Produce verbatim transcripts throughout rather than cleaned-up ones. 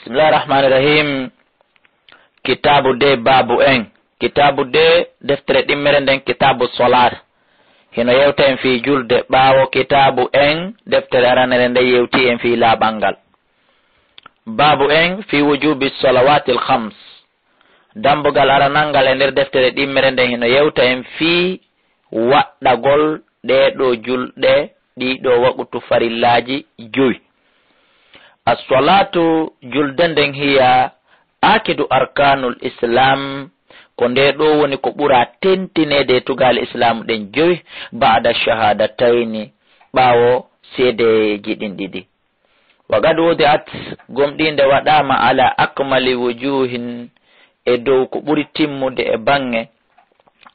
Bismillahir Rahmanir Rahim. Kitaabu de, baabu en. Kitaabu de, deftere ɗimmere nden, Kitaabu Salaat. Hino yewta en fii julde ɓaawo kitaabu en, deftere aranere nden yewti en fii laaɓal ngal. Baabu en fii wujuubi salawaatil khams. Dambugal aranal ngal e nder deftere ɗimmere nden hino yewta en fii waɗɗagol ɗee ɗoo julɗe, ɗii ɗoo waqutu farillaaji jowi. As-salaatu, julde nden, hiya aakidu arkaanul islaam, ko ndee ɗoo woni ko ɓura tentineede e tugaale islaamu ɗen jowi, ba'da shahaadatayni, ɓaawo seedeeji ɗin ɗiɗi. Wa qad wudi'at, gomɗii nde waɗaama, ala akmali wujuhin, e dow ko ɓuri timmude e baŋŋe,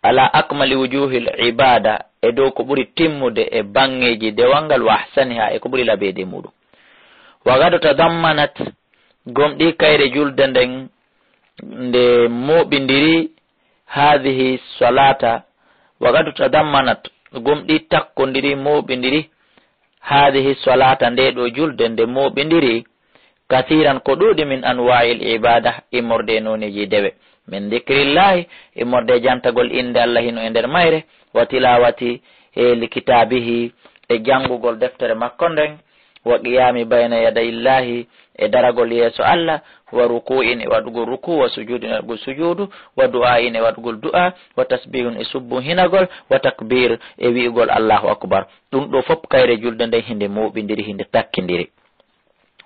ala akmali wujuhil ibaada, e dow ko ɓuri timmude e baŋŋeeji dewal ngal, wa ahsaniha, e ko ɓuri labeede e muuɗum. Wa qad tadammanat, gomɗii kayre julde nden nde mooɓindiri, haadihi salaata, wa qad tadammanat, gomɗii takkondiri, mooɓindiri, haadihi salaata, ndee ɗoo julde nde mooɓindiri, kasiiran, ko ɗuuɗi, min anwaa'il ibaada, immorde e nooneeji dewe, min dikrillahi, immorde e jantagol innde Alla hino e nder mayre, wa tilaawati, e li kitaabihi, e janngugol deftere makko nden, wa qiyaami bayna yadayillahi, e daragol yeeso Alla, wa rukuu'in, e waɗugol rukuu, wa sujuudin, e waɗugol sujuudu, wa du'aa'in, e waɗugol du'aa, wa tasbiihun, e subbuhinagol, wa takbiir, e wi'ugol Allahu akbar. Ɗum ɗoo fof kayre julde nden hinde mooɓindiri, hinde takkindiri.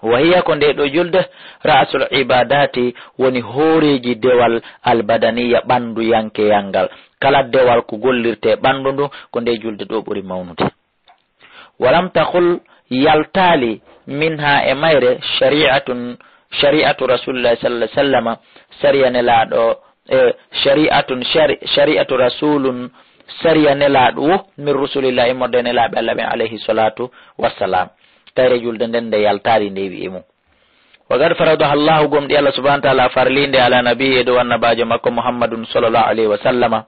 Wa hiya, ko ndee ɗoo julde, ra'sul ibaadaati, woni hooreeji dewal albadaniya, ɓannduyankeyangal. Kala dewal ko gollirtee ɓanndu ndun, ko ndee julde ɗoo ɓuri mawnude. Walam takhul, yaltaali, minha, e mayre, shari'atun, shari'atu Rasulillahi sallallahu alaihi wasallama, sariya Nelaaɗo, e shari'atun, shari-, shari'atu Rasulun, sariya Nelaaɗo wo, min Rusulillah, immorde e Nelaaɓe Alla ɓen, alayhi salatu wassalam. Kayre julde nden nde yaltaali nde wi'i mum. Wa qad faradaha Allahu, gomɗii Alla subhanahu wa ta'ala farlii nde, ala nabiyyi, e dow annabaajo makko Muhammadun sallallahu alaihi wasallama,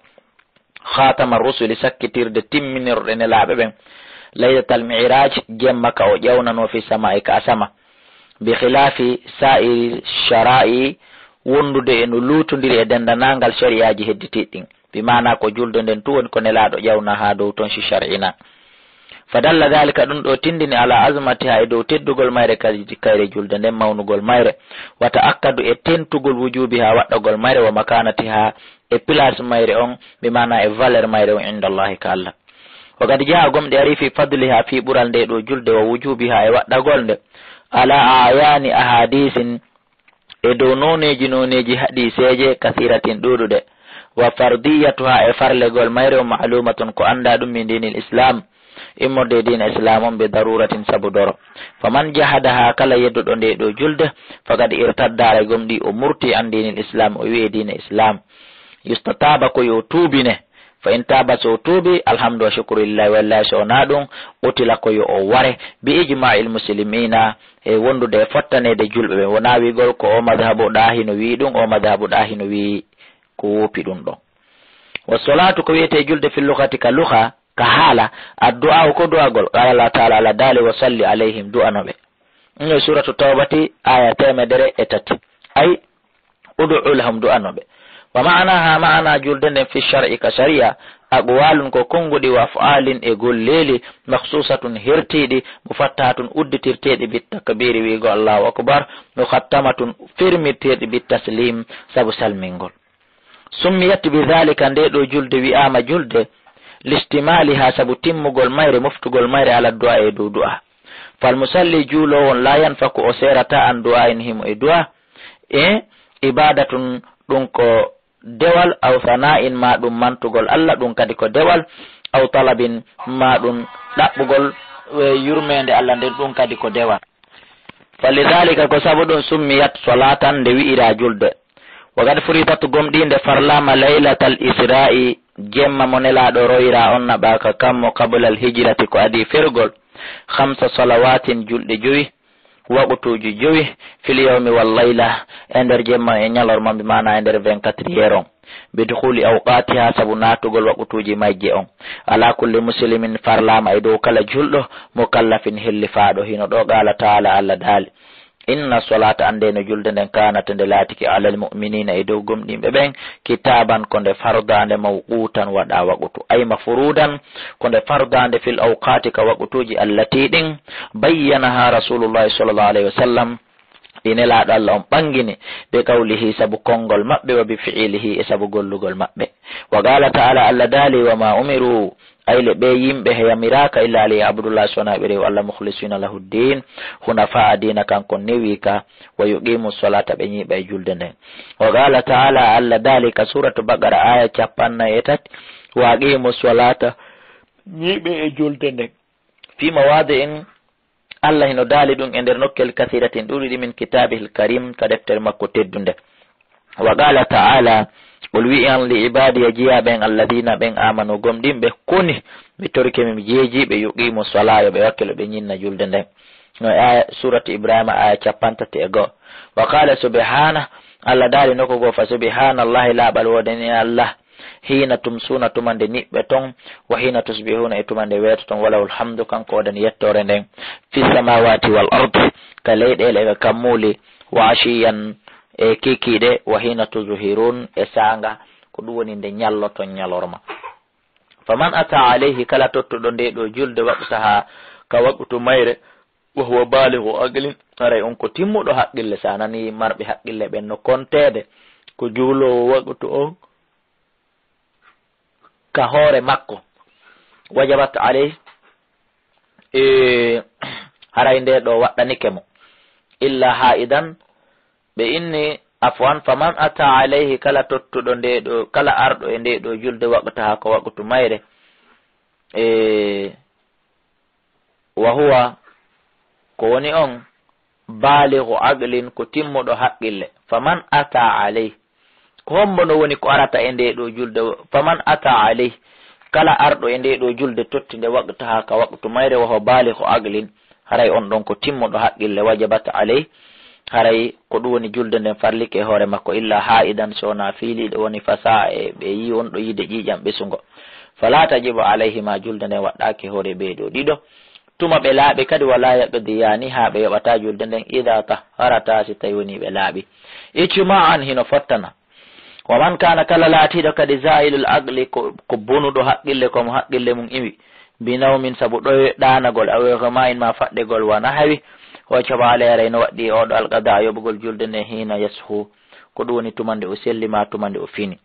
khatama rusuli, sakkitirde timminirɗe Nelaaɓe ɓen, laylatal mi'raj, jemma ka o ƴawnanoo fi samaa'i ka asama, bi khilaafi saa'iri shara'i, wondude e no luutondiri e denndaangal shari'aaji hedditiiɗi ɗin. Bi maanaa ko julde nden tun woni ko Nelaaɗo ƴawna haa dow ton si shar'ina. Fa dalla dhalika, ɗum ɗoo tindini, ala azmatiha, e dow teddugol mayre, kadi kayre julde nden, mawnugol mayre, wa ta'akkadu, e tentugol wujubiha, waɗɗagol mayre, wa makanatiha, e place mayre on, bi maana e valeur mayre on, inda Allahi, ka Allah. Wa qad jaa, gomɗi ari, fi fadliha, fii ɓural ndee ɗoo julde, wa wujubiha, e waɗɗagol nde, ala ayani ahadisin, e dow nooneeji nooneeji hadiseeje, kasiratin, ɗuuɗuɗe, wa fardiyatuha, e farlegol mayre on, ma'lumatun, ko anndaa ɗum, min dinil islam, immorde e diina islam on, bi daruratin, sabu doro. Faman jahadaha, kala yedduɗo ndee ɗoo julde, faqad irtadda, aray gomɗii o murti, an diinil islam, o wi'e diina islam. Yustataaba, ko yo tuubine. Fa in taaba, so o tuubi, alhamdu wa shukru lillahi, wallahi so wonaa ɗum, qutila, ko yo o ware, bi ijma'il muslimina, e wondude e fottaneede julɓe ɓen. Wonaa wi'ugol ko o madhabu ɗaa hino wi'i ɗum, o madhabu ɗaa hino wi'i ko woopi ɗum ɗon. Wa salatu, ko wi'etee julde, fil lughati, ka lugha, ka haala, addu'a, ko du'agol. Qala Allah ta'ala, Allah daali, wa salli alayhim, du'ano ɓe. Ɗum e suratu Tawbati, aya teemedere e tati. Ay, ud'u lahum, du'ano ɓe. Wa ma'anaha, ma'ana julde nden, fi shar'i, ka shari'a, aqwalun, ko konguɗi, wa af'alin, e golleeli, makhsusatun, hertiiɗi, mufattahatun, udditirteeɗi, bit takbiri, wi'ugol Allahu akbar, mukhattamatun, fermirteeɗi, bit taslim, sabu salmingol. Summiyat bi dhalika, ndee ɗoo julde wi'aama julde, listimaliha, sabu timmugol mayre, moftugol mayre, ala du'a, e dow du'a. Fal musalli, juuloowo on, la yanfaku, o seerataa, an du'a in, himo e du'a, e ibadatun, ɗum ko dewal, aw sana'in, maa ɗum mantugol Allah, ɗum kadi ko dewal, aw talabin, maa ɗum ɗaɓɓugol, e, yurmeende Allah nden, ɗum kadi ko dewal. Falidhalika, ko sabu ɗum, summiyat salatan, nde wi'iraa julde. Wa qad furidat, gomɗii nde farlaama, laylatal isra'i, jemma mo Nelaaɗo royiraa on, naɓaa ka kammu, qablal hijrati, ko adii fergol, khamsa salawatin, julɗe jowi, waqtuuji jowi, fil yawmi wal layla, e nder jemma e ñalorma, bi maana e nder vingt-quatre heures on. Bi dukhuli awqatiha, sabu naatugol waqtuuji majje on. Ala kulli muslimin, farlaama e dow kala julɗo, mukallafin, hellifaaɗo. Hino ɗoo, qala ta'ala, Allah daali, Inna solata, annde no julde nden, kanat, nde laatike, alal mu'minina, e dow gomɗinɓe ɓen, kitaban, ko nde fardaande, mawqutan, waɗa waqtu, ay mafrudan, ko nde fardaande, fil awqati, ka waqtuuji, allati, ɗin, bayyanaha Rasulullahi sallallahu alayhi wa sallam, ɗi Nelaaɗo Allah on ɓangini, bi qawlihi, sabu konngol maɓɓe, wa bi fi'ilihi, e sabu gollugol maɓɓe. Wa qala ta'ala, Allah daali, wa ma umiru, ay le ɓe yimɓe he yamiraaka, illa li ya'budullaha, si wonaa ɓe rewu Allah, mukhlisina lahu ddin, hunafa'a, diina kan kon newi ka, wa yuqimu solata, ɓe ñiiɓa e julde nden. Wa qala ta'ala, Allah daali ka Suratu Baqara, aya cappannayi e tati, wa aqimu solata, ñiiɓe e julde nden. Fi mawadi'in, Allah hino daali ɗum e nder nokkel, kathiratin, ɗuuɗuɗi, min kitabihil karim, ka deftere makko teddunde. Wa qala ta'ala, qul, wi'i an, li ibadiya, jiyaaɓe en, alladina, ɓen, amanu, gomɗinɓe, koni, mi torike mi, mi jeeji ɓe, yuqimu sola, yo ɓe wakkilo ɓe ñinna julde nden. No e aya, suratu Ibrahima, aya cappanɗe tati e go'o. Wa qala subhana, Allah daali nokku goo, fa subhanallahi, laaɓal woodani Allah. Hina tumsuna, tuma nde niɓɓe ton, wa hina tusbihuna, e tuma nde weetoton, walahul hamdu, kanko woodani yettoore nden, fi samawati wal ard, ka leyɗeele e ka kammuuli, wa ashiyan, e kiikiiɗe, wa hina tuzhirun, e saanga, ko ɗum woni nde ñalloton ñalorma. Faman ata alayhi, kala tottuɗo nde ɗo julde, waqtaha, ka waqtu mayre, wa huwa balighu aqlin, haray on ko timmuɗo haqqille, sa nani marɓe haqqille ɓen no konteede, ko juuloowo waqtu on, ka hoore makko, wajabat alayhi, e, haray nde ɗo waɗɗanike mo, illa haidan, ɓe inni, afwan, faman ata alayhi, kala tottuɗo nde ɗo, kala arɗo e nde ɗo julde, waqtaha, ko waqtu mayre, e, wa huwa, ko woni on, balighu aqlin, ko timmuɗo haqqille. Faman ata alayhi. Ko hombo no woni ko arata e nde ɗo julde? Faman ata alayhi. Kala arɗo e nde ɗo julde tottinde waqtaha ka waqtu mayre, wa huwa balighu aqlin. Haray on ɗon ko timmuɗo haqqille, wajabat alayhi. Haray ko ɗum woni julde nden farlike e hoore makko, illa haidan, so wonaa fiiliiɗo woni fasaa e ɓe yi on ɗo yiide ƴiiƴam ɓesungo. Fala tajibu alayhima, julde nden waɗɗaaki e hoore ɓee ɗoo ɗiɗo. Tuma ɓe laaɓi kadi, wala yaqdiyani, haa ɓe yoɓata julde nden, ida tahharata, si tawi woni ɓe laaɓi. Ijma'an, hino fottana. Wa man kana, kala laatiiɗo kadi zailul aqli, ko, ko bonuɗo haqqille, ko mo haqqille mum iwi, bi nawmin, sabu ɗoy ɗaanagol, aw igma'in, ma faɗɗegol, wa nahwi, o coɓa alayhi, no waɗɗi e oɗo alqada, yoɓugol julde nden, hina yashu, ko ɗum woni tuma nde o selli, ma tuma nde o fini.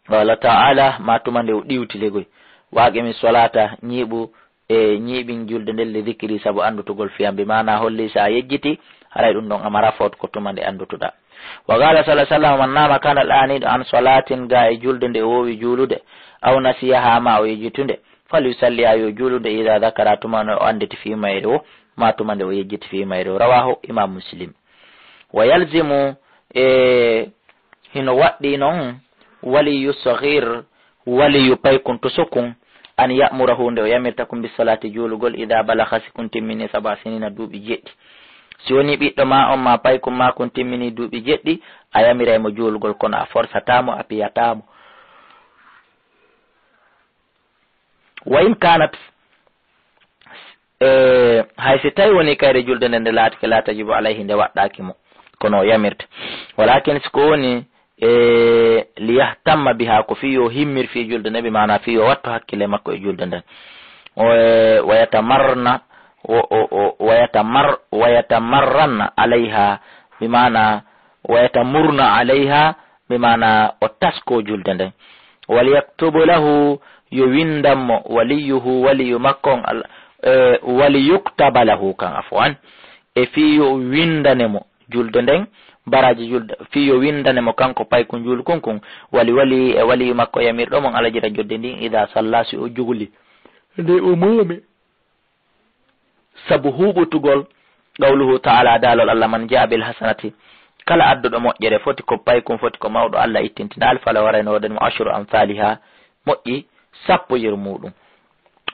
Qala ta'ala, ma tuma nde o ɗiwti legoy. Wa aqimi solata, ñiiɓu, e ñiiɓin julde nden, li dhikri, sabu anndutugol fiyam, bi maana holli sa yejjiti, haray ɗum ɗon a mara fot ko tuma nde anndutuɗa. Wa qala sallallahu alaihi wasallam, man nama, kala laaniiɗo, an salatin, ga e julde nde o wowi juulude, aw nasiyaha, ma o yejjitunde, fal yusalli, yo juulude, ida dhakara, tuma nde o annditi fi mayre o, ma tuma nde o yejjiti fi mayre o. Rawahu imam Muslim. Wa yalzimu, e hino waɗɗii non, waliyu saghir, waliyu paykun tusukun, an ya'murahu, nde o yamirta kun, bis salati, juulugol, ida balagha, si kun timmini, sab'a sinina, duuɓi jeɗɗi. Si woni ɓiɗɗo ma on, ma paykun ma kun timmini duuɓi jeɗɗi, a yamiray mo juulugol, kono a forsataa mo, a piyataa mo. Wa in kanat, e, hay si tawi woni kayre julde nde, nde laatike la tajibu alayhi, nde waɗɗaaki mo, kono o yamirta. Walakin, si ko woni, e, liyahtamma biha, ko fii yo himmir fii julde nde, bi maana fii yo wattu hakkille makko e julde nden. O, e, wa yatamarna, o, o, o, wa yatamar-, wa yatamarranna alayha, bi maana wa yatamurna alayha, bi maana o taskoo julde nden. Wal yaktubu lahu, yo windan mo, waliyuhu, waliyu makko on, al-, e, wali yuktaba lahu kan, afwan. E fii yo windane mo julde nden, baraaji julde, fii yo windane mo kanko paykun juulukun kun, wali, wali, e waliyu makko yamirɗo mo on alajira julde ndin, ida salla, si o juuli. Nde o moomi. Sabu huuɓutugol, qawluhu ta'ala, daalol Allah, man jaa bil hasanati, kala adduɗo moƴƴere, foti ko paykun, foti ko mawɗo Allah ittintina, alfa lahu, haray no woodani mo ashru amthaliha, moƴƴi sappo yeru muuɗum.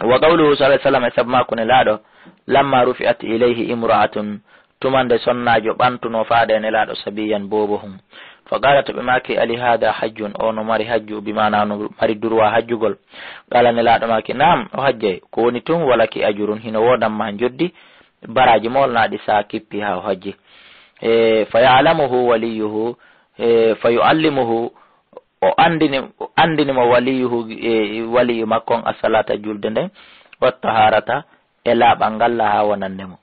Wa qawluhu sallallahu alaihi wasallam, e sabu maako Nelaaɗo, lamma rufi'at ilayhi imra'atun, tuma nde sonnaajo ɓantunoo faade e Nelaaɗo, sabiyan, boobo hun. Fa qala, to ɓe maaki, ali hada hajjun, o no mari hajju, bi maana no mari durwa hajjugol. Qala, Nelaaɗo maaki, naam, o hajjay. Ko woni tun, walaki ajurun, hino woodan ma njoddi, baraaji moolnaaɗi sa kippi haa o hajji. E, fa ya'lamuhu waliyuhu, e, fa yu'allimuhu, o anndini, o anndini mo waliyuhu, e, waliyu makko on, as-salata, julde nden, wa taharata, e laaɓal ngal, laha wonande mo.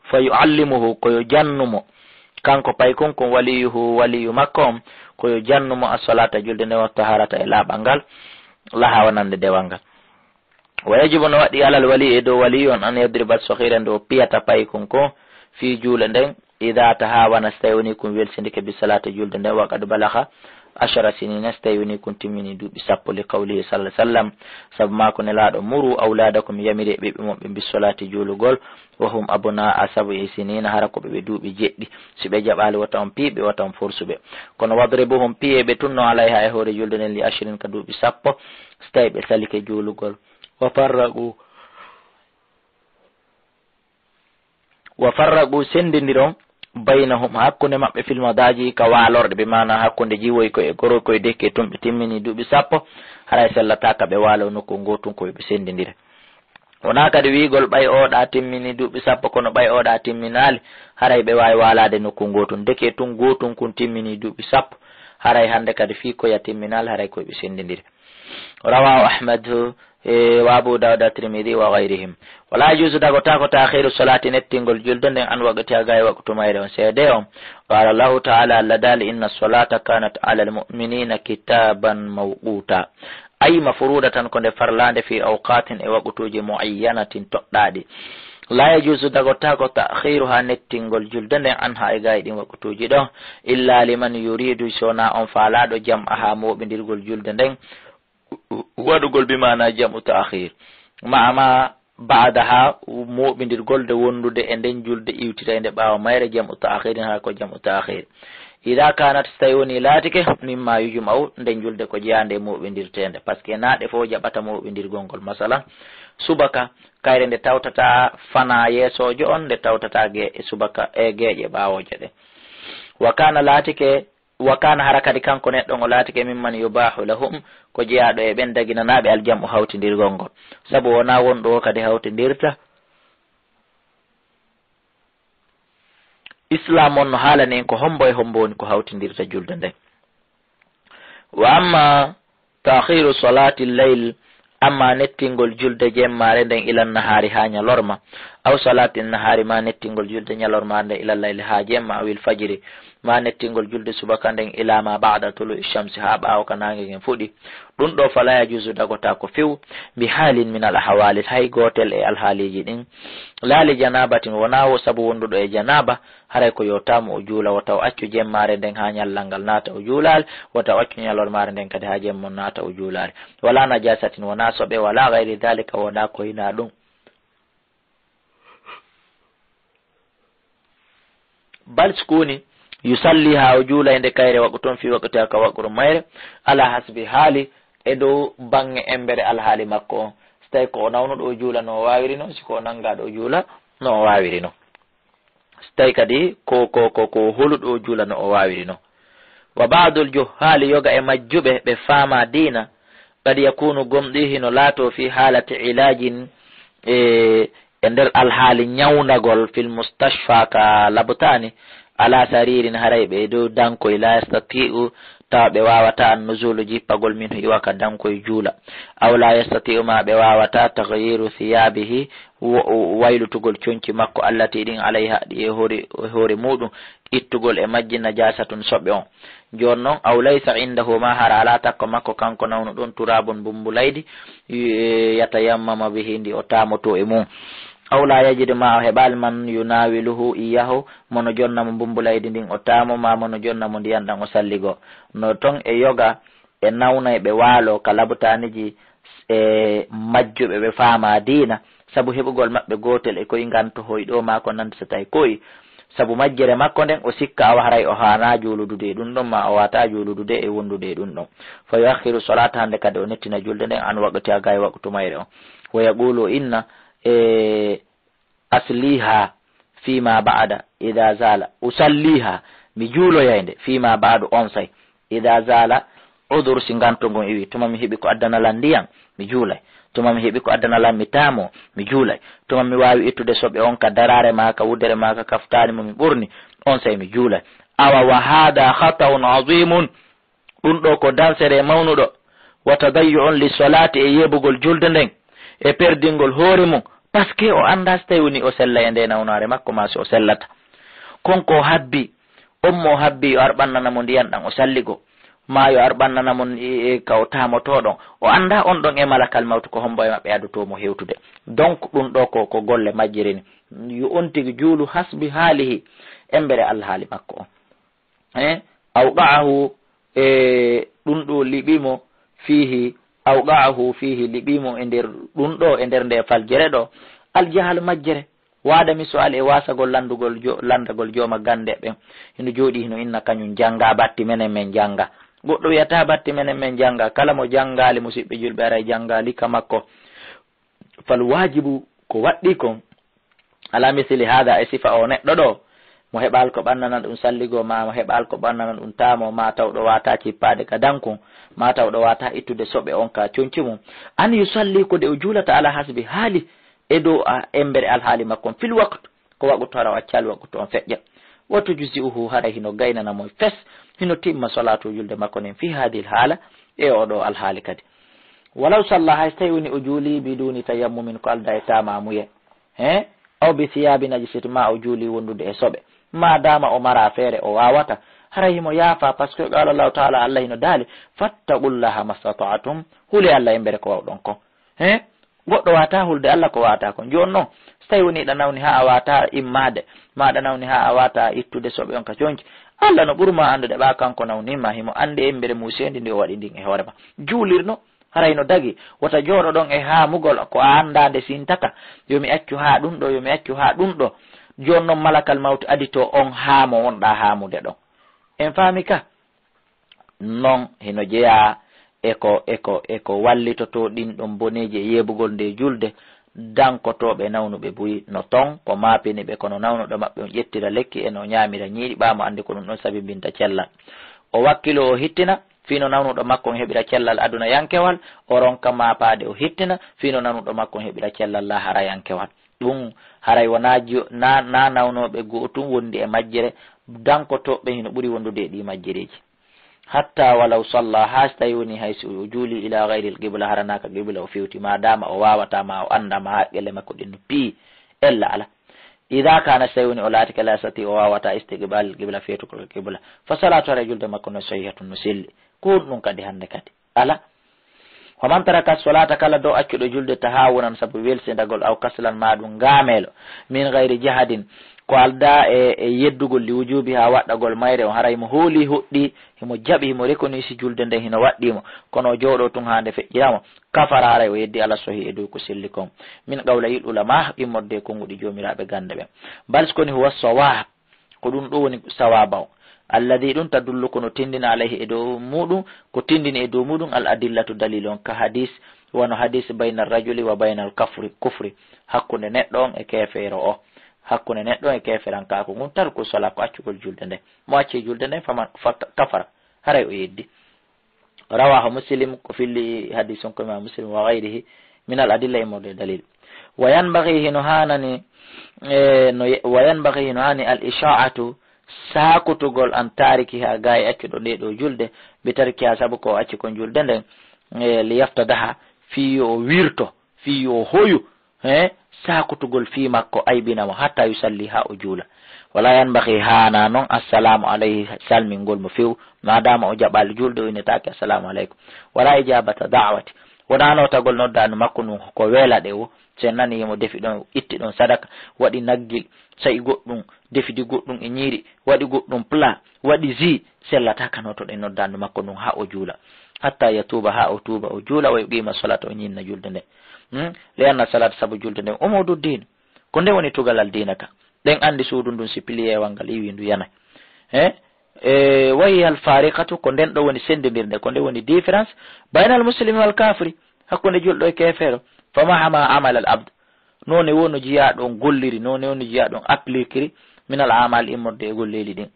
Fa yu'allimuhu, ko yo jannu mo, kanko paykun kun, waliyuhu, waliyu makko on, ko yo jannu mo as-salata, julde nden, wa taharata, e laaɓal ngal, laha wonande dewal ngal. Wa yajibu, no waɗɗi, alal wali, e dow waliyu on, an yadriba as-saghira, nde o piyata paykun kun, fii juulde nden, idha tahawana, si tawi woni kun welsindike, bi salati, julde nden, wa qad balagha ashara sinina, si tawi woni kun timmini duuɓi sappo, li qawlihi sallallahu alaihi wasallam, sabu maako Nelaaɗo, muru awladakum, yamire ɓiɓɓe mon ɓe, bis salati, juulugol, wa hum abna'a sab'i sinina, hara ko ɓe, ɓe duuɓi jeɗɗi, si ɓe jaɓaali, wota on pii ɓe, wota on forsu ɓe, kono wadribuhum, piyee ɓe tun non, alayha, e hoore juulde nden, li ashrin, ka duuɓi sappo, si tawi ɓe salike juulugol. Wa farraqu, wa farraqu, senndindiron, baynahum, hakkunde maɓɓe, fil madaji, ka waalorɗe, bi maana hakkunde jiwoykoy e goroykoy, deke tun ɓe timmini duuɓi sappo, haray sellataa ka ɓe waaloo nokku gootun, ko yo ɓe senndindire. Wonaa kadi wi'ugol ɓay oo ɗaa timmini duuɓi sappo, kono ɓay oo ɗaa timminaali, haray ɓe waawi waalaade nokku gootun. Deke tun gootun kun timmini duuɓi sappo, haray hannde kadi fii koya timminaali, haray ko yo ɓe senndindire. Rawahu Ahmad, e, wa Abu Dawud, Tirmidhi wa ghayrihim. Wala yajuzu, dagotaako, ta'khiru salati, nettingol julde nden, an waqtiha, gaa e waqtu mayre on, seede on. Qala Allahu ta'ala, Allah daali, inna salata kanat ala al-mu'minina kitaban mawquta. Ay mafruda, tan ko nde farlaande, fi awqatin, e waqtuuji, muayyanatin, toɗɗaaɗi. La yajuzu, dagotaako, ta'khiruha, nettingol julde nden, anha, e gaa e ɗin waqtuuji ɗon, illa liman yuridu, si wonaa on faalaaɗo, jam'aha, mooɓindirgol julde nden, waɗugol bi maana jam'u ta'khir. Ma'a ma ba'daha, mooɓindirgol nde wondude e nden julde iwtitaynde ɓaawo mayre, jam'u ta'khirin, haa ko jam'u ta'khir. Idha kanat, si tawi woni laatike, mimma yujma'u, nden julde ko jeyaande e mooɓindirteende, parce que naa ɗe fow jaɓata mooɓindirgol ngol. Masalan, subaka, kayre nde tawtata fanaa yeesoojo on, nde tawtata ge-, subaka, e geeƴe ɓaawooje ɗen. Wa kana, laatike, Wa kana, hara kadi kanko neɗɗo on o laatike, mimman yubahu lahum, ko jeyaaɗo e ɓen daginanaaɓe aljam'u, hawtindirgol ngol. Sabu wonaa wonɗo o kadi hawtindirta. Islaam on no haalani en ko hombo e hombo woni ko hawtindirta julde nden. Wa amma ta'khiru salati layl, amma nettingol julde jemmaare nden ila nahaari haa ñalorma, aw salati nahaari, ma nettingol julde ñalormaare nden ila layli haa jemma, awil fajri, ma nettingol julde subaka nden ila ma ba'da tulu'i shamsi, haa ɓaawo ka naange ngen fuɗi. Ɗun ɗoo fala yajuzu, dagotaako few, bi halin min al ahwali, hay gootel e alhaaliiji ɗin. La li janabatin, wonaa wo sabu wonduɗo e janaba, haray ko yo taamu o juula, wota o accu jemmaare nden haa ñallal ngal naata o juulaali, wota o accu ñalormaare nden kadi haa jemma on naata o juulaali. Wala najasatin, wonaa soɓe, wala gayri dhalika, wonaa ko hinaa ɗun. Bal sukuni, yusalli, haa o juula e nde kayre, waqtu on, fi waqtiha, ka waqtu mayre, ala hasbi haali, e dow baŋŋe embere alhaali makko on. Si tawi ko o nawnuɗo o juula no o waawiri non, si ko o nangaaɗo o juula no o waawiri non. Si tawi kadi ko, ko, ko, ko holuɗo o juula no o waawiri non. Wa ba'dul juhhaali, yoga e majjuɓe ɓe faamaa diina, qad yakunu, gomɗii hino laatoo, fi haalati ilaajin, e, e nder alhaali ñawnagol, fil mustashfa, ka labtaani, ala sariirin, haray ɓe dow dankoy, la yastati'u, tawa ɓe waawataa, an nuzulu, jippagol, minhu, iwa ka dankoy juula, aw la yastati'u, ma ɓe waawataa, taghyiru thiyaabihi, wo-, waylutugol conci makko, allati, ɗin, alayha, ɗi e hoore, e hoore muuɗum, ittugol e majji, najasatun, soɓe on. Jooni non, aw laysa indahu, ma hara alaa takko makko kanko nawnuɗo on, turabun, mbumbulaydi, yu-, yatayammama bihi, ndi o taamotoo e mum. Aw la yajid, ma o heɓaali, man yunawiluhu iyahu, mo no jonna mo mbumbulaydi ndin o taamo, ma mo no jonna mo ndiyan ɗan o salligo. No ton e yoga, e nawnay ɓe waaloo ka labtaaniji, e majjuɓe ɓe faamaa diina, sabu heɓugol maɓɓe gootel e koy nganto hoy ɗoo maa ko nanditata e koy. Sabu majjere makko nden, o sikka awa haray o haanaa juuludude e ɗun ɗon, maa o waataa juuludude e wondude e ɗun ɗon. Fa yuakhiru salata, hande kadi o nettina julde nden, an waqtiha, gaa e waqtu mayre on. Wa yaqulu, o inna, e, asliha fima ba'da idha zala. Usalliha, mi juuloyay nde, fima ba'du, onsay, idha zala udhur, si nganto ngon iwi, tuma mi heɓi ko addana lan ndiyan, mi juulay. Tuma mi heɓi ko addana lan mi taamoo, mi juulay. Tuma mi waawi ittude soɓe on ka daraare maa, ka wudere maa, ka kaftaani mo mi ɓorni, onsay mi juulay. Awa wa haada khata'un azimun, ɗun ɗoo ko dansere mawnuɗo. Wa tadayyu'un li solaati, e yeebugol julde nden, e perdingol hoore mun, parce que o anndaa si tawi woni o sellay e ndee nawnaare makko maa si o sellata. Kon ko o habbi, on mo o habbi yo ar ɓannana mo ndiyan ɗan o salligo, maa yo ar ɓannana mo e, e ka o taamotoo ɗon. O anndaa on ɗon e malakal mawtu ko hombo e maɓɓe adotoo mo hewtude. Donc, ɗun ɗoo ko, ko golle majjere ni. Yo on tigi juulu hasbi haalihi, embere alhaali makko on. Eh, awqa'ahu, e ɗun ɗoo liɓi mo, fiihi, awqa'ahu fiihi, liɓi mo e nder ɗun ɗoo, e nder nde faljere ɗoo, aljahal majjere. Waada mi su'al e waasagol landugol jo-, landagol jooma gannde ɓen. Hino jooɗii, hino inna kañun jannga, batti menen men jannga. Goɗɗo wi'ataa batti menen men jannga. Kala mo janngaali, musiɓɓe julɓe, aray janngaali ka makko. Fal waajibu, ko waɗɗii kon, ala misli haada, e sifa o neɗɗo ɗoo, mo heɓaali ko ɓannana ɗun salligo, maa mo heɓaali ko ɓannana ɗun taamo, maa tawɗo waataa cippaade ka dankun, maa tawɗo waataa ittude soɓe on ka conci mun. An yusalli, ko nde o juulata, ala hasbi haali, e dow a embere alhaali makko on, fil waqt, ko waqutu hara o accaali waqutu on feƴƴa. Wa tujzi'uhu, hara hino gaynana mo fes, hino timma salaatu julde makko nden, fi haadihil haala, e oo ɗoo alhaali kadi. Walaw salla, hay so tawi woni o juuli, biduni tayammumin, ko aldaa e taamaamuye, he? Aw bi siyaabi najisati, maa o juuli wondude e soɓe. Maa daama o maraa feere, o waawata, haray himo yaafaa, parce que qaala Allahu taala, Allah hino daali, "Fattaqullaha mastata'tum", hule Allah embere ko wawɗon kon. He? Goɗɗo waawataa hulde Allah ko waawataa kon. Jooni non, so tawi woni hiɗa nawni haa a waawataa immaade, maa aɗa nawni haa a waawataa ittude soɓe on ka conci, Allah no ɓuri maa anndude ɓaa kanko nawniima, himo anndi embere muuseendi ndi o waɗi ndin e hoore maa. Juulirno, haray no dagi, wota jooɗoɗon e haamugol ko a anndaa nde sintata, "Yo mi accu haa ɗun ɗoo, yo mi accu haa ɗun ɗoo." Jooni non malakal mawti aditoo on haamo wonɗaa haamude ɗon. En faami ka? Non hino jeyaa e ko, e ko, e ko wallitotoo ɗin ɗon boneeji e yeebugol ndee julde, dankotooɓe nawnuɓe buy no ton, ko maapini ɓe, kono nawnuɗo maɓɓe on ƴettira lekki e no ɲaamira ɲiiƴi, ɓaa mo anndi ko ɗun ɗon sabibinta cellal. O wakkiloo, o hittina, fii no nawnuɗo makko on heɓira cellal adunayankewal, o ronka maapaade, o hittina, fii no nawnuɗo makko on heɓira cellal laaharayankewal. Ɗun haray wonaa jo-, naa, naa nawnooɓe go'otun wondi e majjere, dankotooɓe hino ɓuri wondude e ɗii majjereeji. Hatta walaw salla, haa si tawi woni hay si o juuli ila gayril qibla, hara naa ka qibla o fewti, maa daama o waawataa, maa o anndaa, maa haqqille makko ɗin no piyi, ella ala. Ida kana, si tawi woni o laatike la yastati, o waawataa istiqbalil qibla, fewtugol qibla, fa salatu, hara julde makko no sahihatun, no selli. Ko honɗun kadi hannde kadi? Ala. Wa man taraka solata, kala dow accuɗo julde, tahawunan, sabu welsindagol, aw kaslan, maa ɗun ngaameelo, min gayri jahadin, ko aldaa e, e yeddugol, li wujubiha, waɗɗagol mayre on, haray mo hoolii, hoɗɗii, himo jaɓi, himo reconnaître julde nden hino waɗɗii mo, kono o jooɗoo tun haa nde feƴƴira mo, kafara, haray o yeddi ala sohi e dow ko selli kon. Min qawlayil ulama, immorde e konguɗi joomiraaɓe gannde ɓen. Bal, si koni, huwa sawab, ko ɗun ɗoo woni sawaaba on. Alladhi, ɗun, tadullu, ko no tindina, alayhi, e dow muɗun, ko tindini e dow muɗun, al adillatu, dalil on, ka hadis, wano hadis, bayna rajuli wa bayna al kafri, kufri, hakkunde neɗɗo on e keefeero o, hakkunde neɗɗo on e keeferankaaku ngun, tarku sola, ko accugol julde nden. Mo acci julde nden, fama, fa kafara, haray o yeddi. Rawahu Muslim, ko filli hadisun ko Imam Muslim, wa ghayrihi min al adilla, immorde e dalil. Wa yanbaghi, hino haanani, e, no ye-, wa yanbaghi, hino haani al isha'atu, saakutugol, an tarikiha, gaa e accuɗo nde ɗoo julde, bi tarkiha, sabu ko o acci kon julde nden, e, li yaftadaha, fii yo o wirto, fii yo o hoyu, he, saakutugol fii makko aybina mo, hatta yusalli, haa o juula. Wala yanbaghi, haanaa non, assalamu alayhi, salmingol mo few, maadaama o jaɓaali julde, o innetaake assalamu alaykum. Wala ijabata da'wati, wonaa nootagol noddaandu makko ndun ko weela ɗe wo, si en nanii himo defi ɗon, itti ɗon sadaka, waɗi nagge, sa'i goɗɗun, defidi goɗɗun e ɲiiri, waɗi goɗɗun plat, waɗi jus, sellataa ka nootoɗen noddaandu makko ndun haa o juula. Hatta yatuuba, haa o tuuba, o juula, wa yuqiima solata, o ɲiinna julde nden. Hmm? Li anna salata, sabu julde nden, umuudu diin, ko nden woni tugalal diina ka. Ɗen anndi suudu ndun si piliyeewal ngal iwii ndu yanay. He? E, wa hiya al fariqatu, ko nden ɗoo woni senndindirde, ko nden woni différence, bayna al muslimi wal kafiri, hakkunde julɗo e keefeero. Fa mahama amala al abd, noone woo no jiyaaɗo on golliri, noone woo no jiyaaɗo on appliquiri, min al amal, immorde e golleeli ɗin.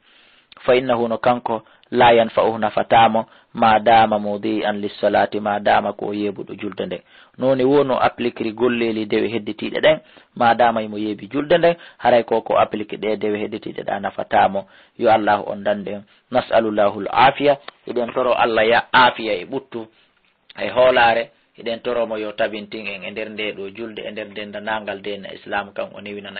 Fa innahu, no kanko, la yanfa'uhu, nafataa mo, ma dama mudi'an lissalaati, ma dama ko o yeebuɗo julde nden. No woni wo no applikiri golleeli dewe hedditiiɗe ɗen, ma dama himo yeebi julde nden, haray ko ko appliki ɗe dewe hedditiiɗe ɗa nafataa mo. Yo Allahu on dandu en. Nas'alullahul afiya, hiɗen toro Allah ya afiya e ɓuttu. E hoolaare, hiɗen toro mo yo tabintin en e nder nde ɗo julde, e nder dendanangal diina Islam kan o newinana en.